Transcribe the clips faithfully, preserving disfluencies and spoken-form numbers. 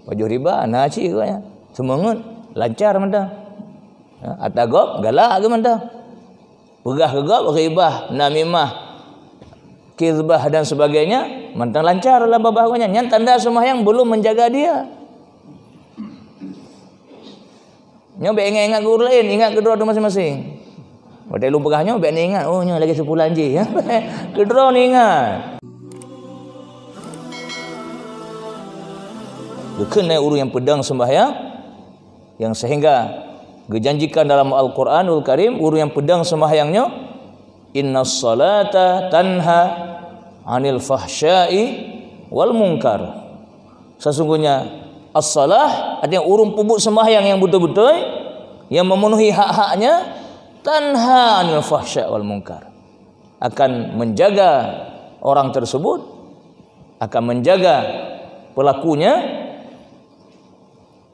Pajoh riba, na cit geuh nyan. Seumeungeut, lancar mantong. Ha, ata gob, galak geuh mantong. Peugah keu gob, ghibah, namimah, kizbah dan sebagainya, mantong lancar lam babah geuh nyan. Nyan tanda seumahyang belum menjaga dia. Nyoe bèk ingat-ingat guru laén, ingat keudroe masing-masing. Watèe lôn peugah nyoe, bèk ingat, "Oh, nyoe lagèe si pulan jih." Keudroe ingat. Geukheun lé ureueng nyang peudong sembahyang, yang sehingga geujanjikan dalam Al-Quranul Karim, ureueng nyang peudong sembahyang nyoe, "Innas salata tanha 'anil fahsya'i wal munkar." Sesungguhnya as-salah, artinya ureueng peubuet sembahyang yang beutôi-beutôi, yang memenuhi hak-haknya, tanha 'anil fahsya' wal munkar. Akan menjaga orang tersebut, akan menjaga pelakunya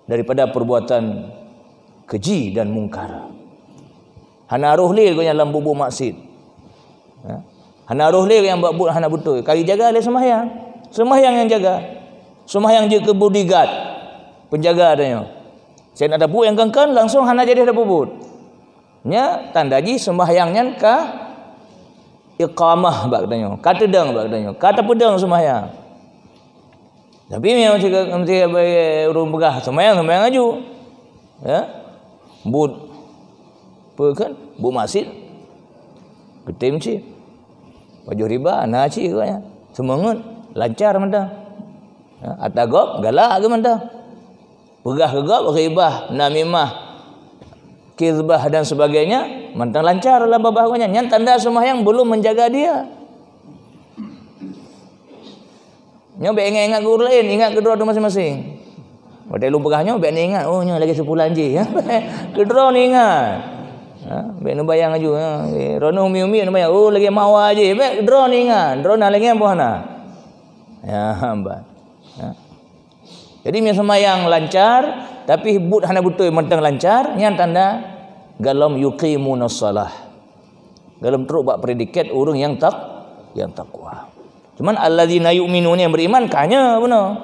daripada perbuatan keji dan mungkar. Hana roh lé geuh nyan lam buet-buet maksiat. Ya. Hana roh lé nyang buet-buet hana beutôi. Ka jijaga lé seumahyang. Seumahyang nyang jaga. Seumahyang jeuet keu bodyguard, penjaga tanyoe. Seunajan tapubuet nyang kon-kon, langsong hana jadi tapubuet. Nyan tanda jih seumahyang nyan ka iqamah bak tanyoe, ka teudong bak tanyoe, ka tapeudong seumahyang. Tapi meunyoe meusti, meusti ureueng peugah, "Seumayang, seumayang laju." Ya. Buet, peue kheun? Buet maksiat. Geutem cit. Pajoh riba, na cit geuh nyan. Seumeungeut, lancar mantong. Ya, ata gob, galak geuh mantong. Peugah keu gob, ghibah, namimah, kizbah dan sebagainya, mantong lancar lam babah geuh nyan. Nyan tanda seumahyang belum menjaga dia. Nyoe bèk ingat-ingat guru laén, ingat keudroe masing-masing. Watèe lôn peugah nyoe, bèk ingat, "Oh, nyoe lagèe si pulan jih." Keudroe ingat. Ha, bèk neubayang laju, ha. Droeneuh umi-umi neubayang, "Oh, lagèe Mawa jih." Bèk, droe ingat. Droeneuh lagèe nyan boh na. Ya, ban. Ya. Jadi, meunyoe seumayang lancar, tapi buet hana beutôi mantong lancar, nyan tanda gohlom yuqimunas shalah. Gohlom trok bak predikat ureueng nyang tak-, nyang takwa. Cuman alladzina yu'minuna, nyang beriman, ka nyoe bunoe.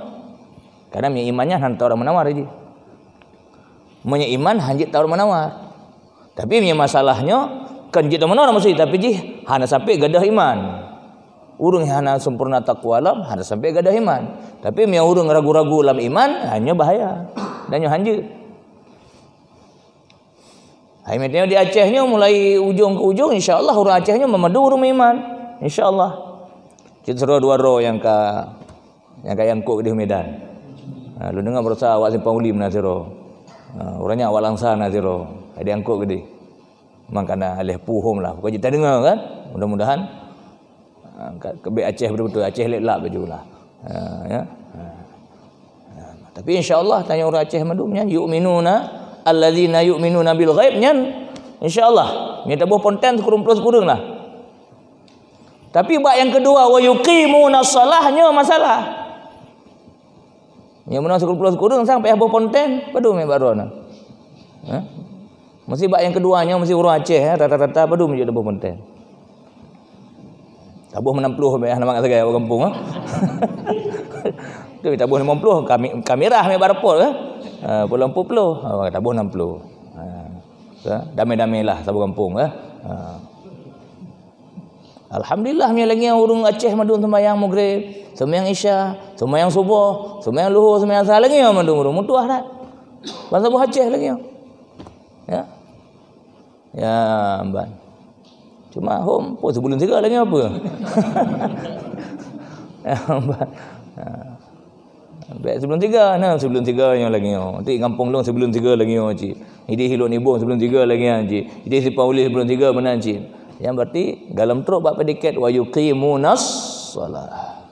Karena meunyoe iman nyan hana tawar-menawar jih. Meunyoe iman hana jeuet tawar-menawar. Tapi meunyoe masalah nyoe, kon jeuet tawar-menawar maksud, tapi jih hana sampai gadôh iman. Ureueng nyang hana sempurna takwa lom, hana sampai gadôh iman. Tapi meunyoe ureueng ragu-ragu lam iman, ha, nyoe bahaya. Dan nyoe hana jeuet. Hai, meunyoe di Aceh nyoe mulai ujong ke ujong, insya Allah ureueng Aceh nyoe meumadu ureueng meuiman. Insya Allah. Cit sidroe dua droe nyang ka, nyang ka jiangkot keudéh u Medan. Ha, lôn deungoe baroesa awak Simpang Uli na sidroe. Ha, uroe nyan awak Langsa na sidroe. Ka jiangkot keudéh. Mangkana lheuh puhom lah. Bukan cit tadeungoe kan? Mudah-mudahan Ha, ka, ka bèk Aceh beutôi-beutôi, Aceh lép lap laju lah. Ha, ya. Ha. Ha, tapi insya Allah, tanyoe ureueng Aceh mandum nyan, yu'minuna, alladzina yu'minuna bil ghaib nyan, insya Allah, nyan taboh ponten sikureueng ploh sikureueng lah. Tapi bak nyang keudua, wa yuqimuna shalah, nyoe masalah. Nyang meunan sikureueng ploh sikureueng sang payah boh ponten, padum bak droeneuh. Ha? Meusti bak nyang keudua nyoe, meusti ureueng Aceh, eh, rata-rata padum jeuet boh ponten. Taboh enam puluh, hana mangat sagai bak gampông, eh. Tu taboh limong puluh, kami, kamirah mé bak rapot, eh. Ha, puluh, empat puluh, ha, taboh enam puluh. Ha. Ya, damé-damé lah saboh gampông, eh. Ha. Alhamdulillah, meunyoe lagèe nyoe ureueng Aceh mandum seumayang Maghrib, seumayang Isya, seumayang Suboh, seumayang Luhur, seumayang Asar lagèe nyoe mandum ureueng meutuah that. Ban saboh Aceh lagèe nyoe. Ya. Ya, ban. Cuma hom pun sibuleuen sigoe lagèe nyoe peue? Ya, ban. Ha. Bèk sibuleuen sigoe, na sibuleuen sigoe nyoe lagèe nyoe. Di gampông lôn sibuleuen sigoe lagèe nyoe cit. Di Hilok Nibong sibuleuen sigoe lagèe nyan cit. Di Simpang Uli sibuleuen sigoe meunan cit. Nyan berarti gohlom trok bak predikat wa yuqimunas shalah.